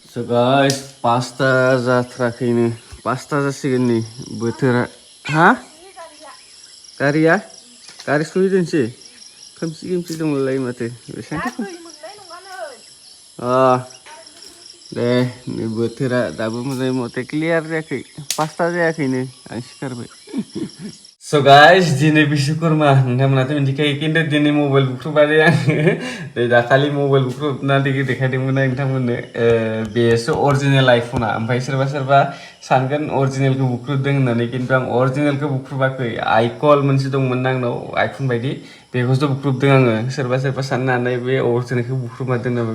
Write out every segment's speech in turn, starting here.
So guys, pasta जाथ्राखैनो pasta जासिगोन नै बोथोरा हा गारि सुहैदोंसै खोमसि दंलाय माथो बेसांथो दे नै बोथोरा दाबो मोजाङै मथे क्लियार जायाखै pasta जायाखैनो आं सिखारबाय So guys, दिनै बिश्वकर्मा नोंथांमोनाथ' मिथिखायो खिन्थु दिनै मबाइल बुख्रुबबाय आङो दाखालि मबाइल बुख्रुबना देखायदोंमोन नोंथांमोननो बेसो अरिजिनेल आइफना ओमफ्राय सोरबा सानगोन अरिजिनेलखौ बुख्रुबदों होननानै खिन्थु आं अरिजिनेलखौ बुख्रुबाखै आइकल मोनसे दंमोन आंनाव आइफन बायदि बेखौसो बुख्रुबदों आङो सोरबा साननो हानाय बे अरिजिनेलखौ बुख्रुबना दोननाबो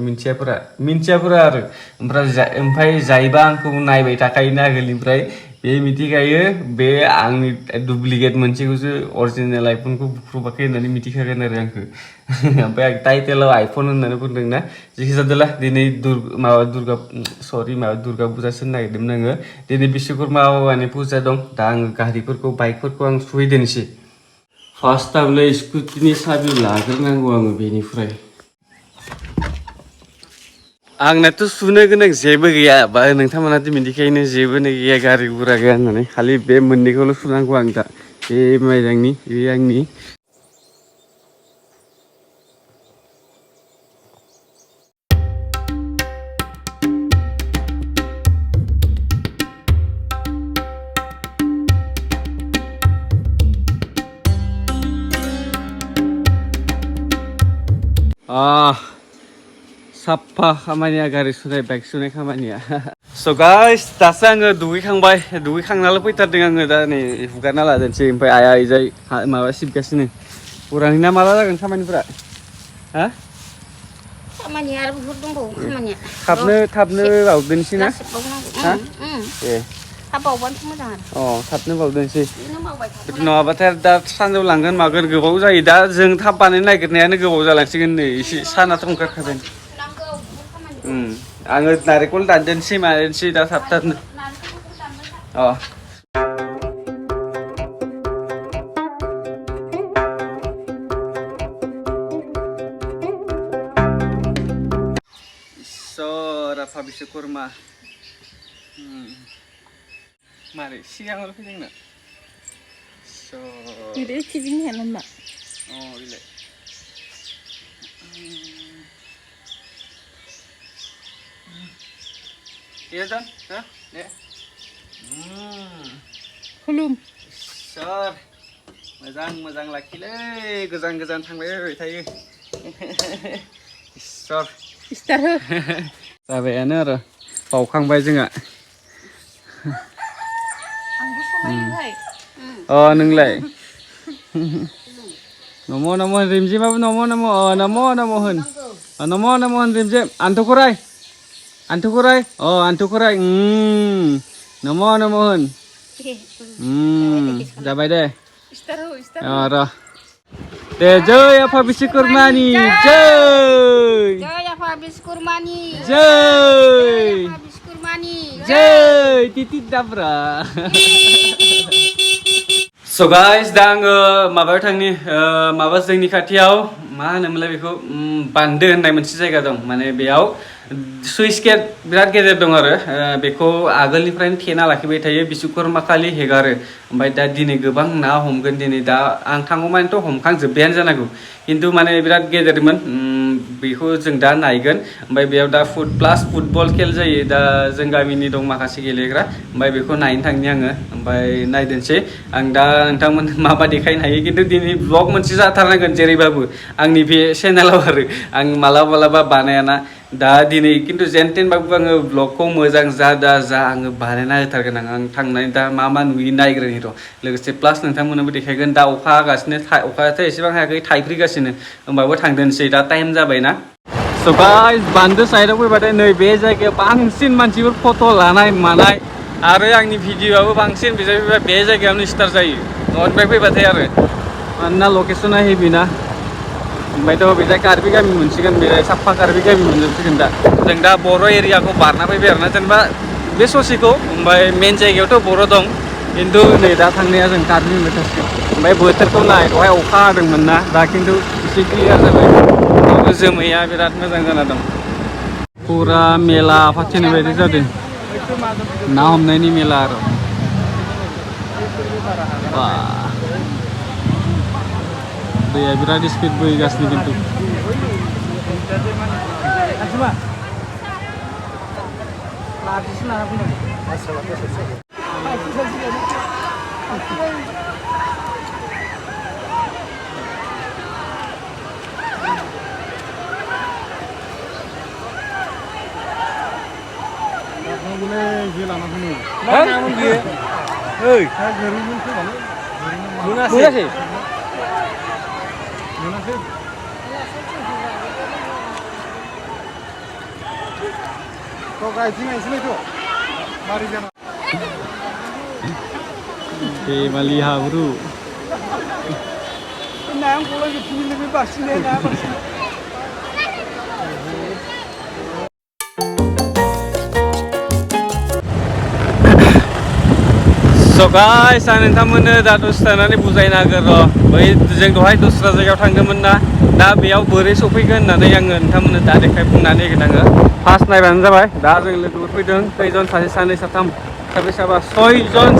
मिन्थियाफोरा आरो ओमफ्राय जायबा आंखौ नायबाय थाखायोना आगोलनिफ्राय बे मिथिखायो बे आंनि डुप्लिकेट मोनसेखौसो अरिजिनेल आइफनखौ बुख्रुबाखै होननानै मिथिखागोन आरो आंखौ ओमफ्राय आं टाइटेलाव आइफन होननानै बुंदोंना जेखि जादोला दिनै दुर्गा फुजासो नागिरदोंमोन आङो दिनै बिश्वकर्मा बाबानि फुजा दं दा आङो गारिफोरखौ बाइकफोरखौ आं सुहैदोंसै फार्स्टआवनो स्कुटिनि साबि लाग्रोनांगौ आङो बेनिफ्राय आंनाथ' सुनो गोनां जेबो गैया बा नोंथांमोनाथ' मिथिखायोनो जेबो गैया गारि गुरा गैया होननानै खालि बे मोननैखौल' सुनांगौ आं दा बे माइरांनि बे आंनि साफा खामानिया गारि सुनाय बाइक सुनाय खामानिया स' गाइस दासो आङो दुगैखांनाल' फैथारदों आङो दा नै हुगारना लादोंसै ओमफ्राय आइया इजाय माबा सिबगासिनो पुरानिना माला जागोन खामानिफोरा हा खामानिया आरो बुहुद दंबावो खामानिया थाबनो बावदोंसै ना हा ए थाब बावबानोथ' मोजां आरो थाबनो बावदोंसै नङाबाथाय दा सानजौआव लांगोन मागोन गोबाव जायो दा जों थाब बानायनो नागिरनायानो गोबाव जालांसिगोन नै एसे सानाथ' ओंखारखाबाय आङो नारेंखल दानदोंसै मानोसै दा थाबनो राभा बिश्वकर्मा मारै सिगाङावल' फैदोंनो Ini cibingnya lama. Ile. Iya kan? Hah? Ya. Belum. Sor. Moजां लाखिलै गोजान थांबाय थायो. Sor. Istar. जाबायानो आरो बावखांबाय जोंहा. आंबो समायोहाय. नोंलाय नमो रिमजिमाबो नमो होन नमो होन रिमजिम आन्थुखराय नमो होन जाबाय दे र' दे जय आफा बिश्वकर्मानि जय आफा बिश्वकर्मानि जय तिति दाब्रा So guys, दा आङो माबायाव थांनि माबा जोंनि खाथियाव मा होनोमोनलाय बेखौ बान्दो होननाय मोनसे जायगा दं माने बेयाव सुइस गेट बिराद गेदेर दं आरो बेखौ आगोलनिफ्रायनो थेना लाखिबाय थायो बिश्वकर्मा खालि हेगारो ओमफ्राय दा दिनै गोबां ना हमगोन दिनै दा आं थांगौमानिथ' हमखांजोब्बायानो जानांगौ खिन्थु माने बिराद गेदेरमोन बेखौ जों दा नायगोन ओमफ्राय बेयाव दा फुटबल खेल जायो दा जों गामिनि दं माखासे गेलेग्रा ओमफ्राय बेखौ नायनो थांनि आङो ओमफ्राय नायदोंसै आं दा नोंथांमोन माबा देखायनो हायो खिन्थु दिनै ब्लग मोनसे जाथारनांगोन जेरैबाबो आंनि बे चेनेलाव आरो आं मालाबा बानायाना दा दिनै खिन्थु जेन थेनबाबो आङो ब्लगखौ मोजां जा आङो बानायना होथारगोन आं थांनानै दा मा नुयो नायग्रोनि र' लोगोसे प्लास नोंथांमोननोबो देखायगोन दा अखा हागासिनो अखायाथ' एसेबां हायाखै थाइफ्रिगासिनो होमबाबो थांदोंसै दा टाइम जाबायना स' गाइस बान्दो साइडआव फैबाथाय नै बे जायगायाव बांसिन मानसिफोर फट' लानाय मानाय आरो आंनि भिडिअ'आबो बांसिन बे जायगायावनो स्टार्ट जायो न'निफ्राय फैबाथाय आरो मानोना लकेसना हेभि ना ओमफ्रायथ' बेजाय कार्बि गामि मोनसिगोन बेजाय साफा कार्बि गामि मोनजोबसिगोन दा जों दा बर' एरियाखौ बारना फैबाय आरोना जेनेबा बे ससेखौ ओमफ्राय मेन जायगायावथ' बर' दं खिन्थु नै दा थांनाया जों कार्बि मोनथारसिगोन ओमफ्राय बोथोरखौ नाय दहाय अखा हादोंमोन ना दा खिन्थु एसे क्लियार जाबाय जोमैया बिराद मोजां जाना दं फुरा मेला फाथिनाय बायदि जादों ना हमनायनि मेला आरो बा दैया बिराद स्पिड बोहैगासिनो खिन्थु Mali Habru. So guys, आं नोंथांमोननो दा दसे थानानै बुजायनो हागोन र' बै जों दहाय दस्रा जायगायाव थांदोंमोन ना दा बेयाव बोरै सफैगोन होननानै आङो नोंथांमोननो दा बुंनानै होगोन आङो फार्स्ट नायबानो जाबाय दा जों लोगोफोर फैदों खैजन सासे सानै साथाम साब्रै साबा सयजन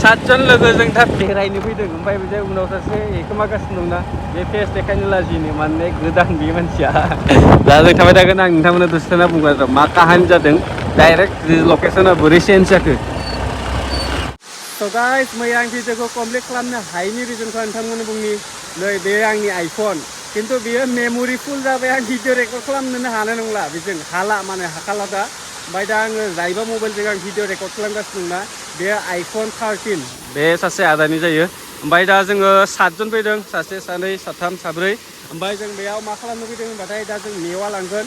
सातजन लोगो जों दा बेरायनो फैदों ओमफ्राय बिदि उनाव सासे एखोमागासिनो दंना बे फेस देखायनो लाजिनो माने गोदान बे मानसिया दा जों थाबाय थागोन आं नोंथांमोननो दसे थाना बुंगोन र' मा काहानि जादों डाइरेक्ट लकेसना बोरै चेन्ज जाखो So guys, मैया आं भिडिअखौ कमप्लिट खालामनो हायैनि रिजनखौ नोंथांमोननो बुंनि नै बे आंनि आइफन खिन्थु बेयो मेम'रि फुल जाबाय आं भिडिअ रेकर्ड खालामनोनो हानाय नंला बेजों हाला माने हाखाला दा ओमफ्राय दा आङो जायबा मबाइलजों आं भिडिअ रेकर्ड खालामगासिनो दंना बे आइफन 13 बे सासे आदानि जायो ओमफ्राय दा जोङो सातजन फैदों सासे सानै साथाम साब्रै ओमफ्राय जों बेयाव मा खालामनो फैदों होनबाथाय दा जों मेवा लांगोन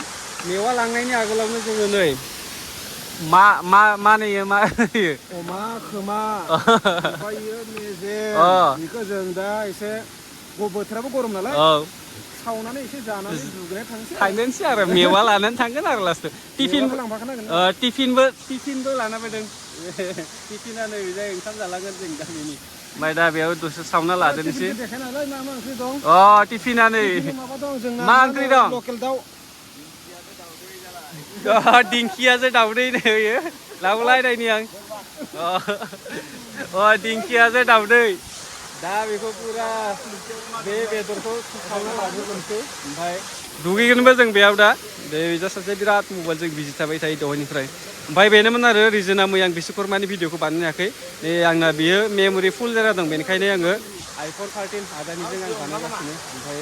मेवा लांनायनि आगोलावनो जोङो नै मा नैयो मा होयो अमा खोमा ओमफ्रायो मेजेम बेखौ जों दा एसे बोथोराबो गरम नालाय सावनानै एसे जानानै दुगैना थांनोसै आरो मेवा लानानै थांगोन आरो लास्टआव टिफिनबो लाना फैदों टिफिना नै जाय ओंखाम जालांगोन जों गामिनि ओमफ्राय दा बेयाव दसे सावना लादेरनोसै टिफिना नै मा ओंख्रि दं लकेल दाउ दिंखियाजों दाउदै होयो लाबोलायनायनि आं दिंखियाजों दाउदै दा बेखौ पुरा बे बेदरखौ सावना लाग्रोनोसै ओमफ्राय दुगैगोनबो जों बेयाव दा बे सासे बिराद मबाइलजों बिजि थाबाय थायो दहायनिफ्राय ओमफ्राय बेनोमोन आरो रिजोना मैया आं बिश्वकर्मानि भिडिअखौ बानायनो हायाखै नै आंना बियो मेम'रि फुल जाना दं बेनिखायनो आङो आइफन 13 आदानिजों आं बानायगासिनो ओमफ्राय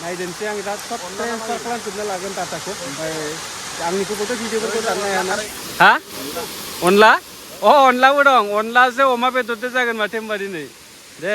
नायदोंसै आं दा सब ट्रेन्सफार खालामजोबना लागोन डाटाखौ ओमफ्राय आंनिखौबोथ' भिडिअफोरखौ दाननो हायाना हा अनलाबो दं अनलाजों अमा बेदरजों जागोन माथो होनबा दिनै दे